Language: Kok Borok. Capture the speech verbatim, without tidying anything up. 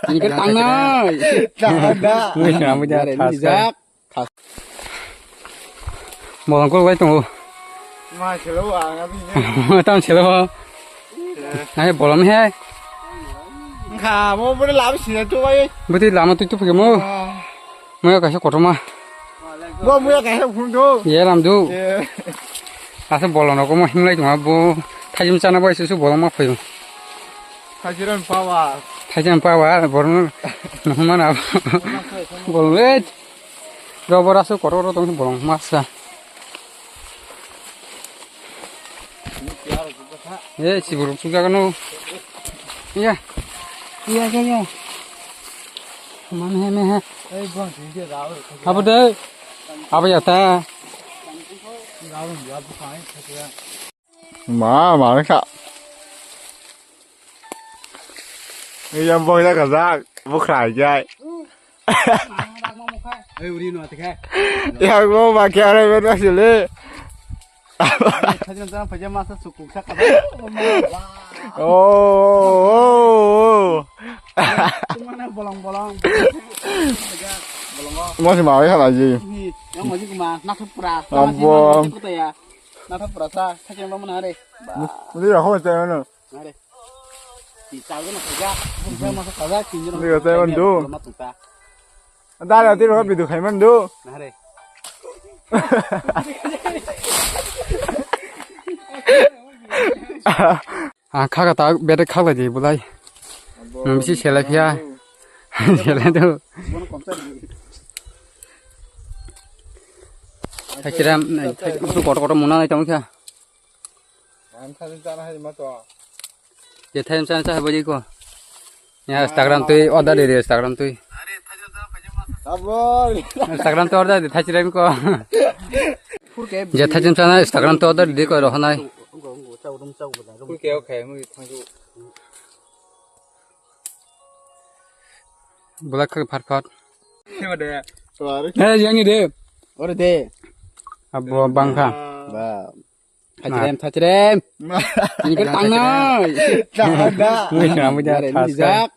Ini kan tangnai. Tangnai. Wih, rambutnya Mare, ini khas, dijak. Khas. Bolong kol bai tongo. Ma, selo ang abi. Tam selo. Ai, bolong he. Kha, mo bole lab sini tu bai. Boti lama tu tu pake mo. Ah. Mo ya kaisa kotoma. Bo muya kaisa phun do. Ye ram do. Ye. Asa bolong ko mo himlai tong bo. Thajim chana bai su su bolong ma phayo. Thajiran pawa. Thajiran pawa borong no mana. Bolong le. Robor asu koro ro tong bolong masa. Eh, si buruk suka kanu. Iya. Iya, iya, iya. Mana he, mana he. Abo de. Abo ya ta. Ma, ma ka. Iya, boy, dah kazak. Bukhra jai. Ei, uri no, atikhe. Ya, go ba kya re, beta sile. Thajam jam phaja masa sukuk sa kada. Oh, oh, oh. Tumana bolong bolong. Bolong. Mo si ma khala ji. Ni, yang mo ji kuma, nathok pura. Abo. Nathok pura sa, thajam mana re. Mo ji ya ho sa no. Are. Ti chalgana khaja, masa khaja, kinjana. Ni khaja, man do. Dara ti ro bidu khai man do. Are. Ah, khaga ta bete khagla di bulai. Nang bisi selai phia. Selai do. Thachiram, nai, thach-, kotor kotor muna nai tong kha. Ang thani chana hai ma to. Je thani chana cha hai bodi ko. Ya, Instagram tui order de, Instagram tui. Abo. Instagram tui order de, thachi rem ko. Je thani chana Instagram tui order de ko rohonai. Bulak kha phat phat. Kema de. Eh, yang ni de. Ore de. Abo bangkha. Ba. Thachirem, thachirem. Ini kan tangnai. Tangnai. Wih, rambutnya khas, kan? Dijak.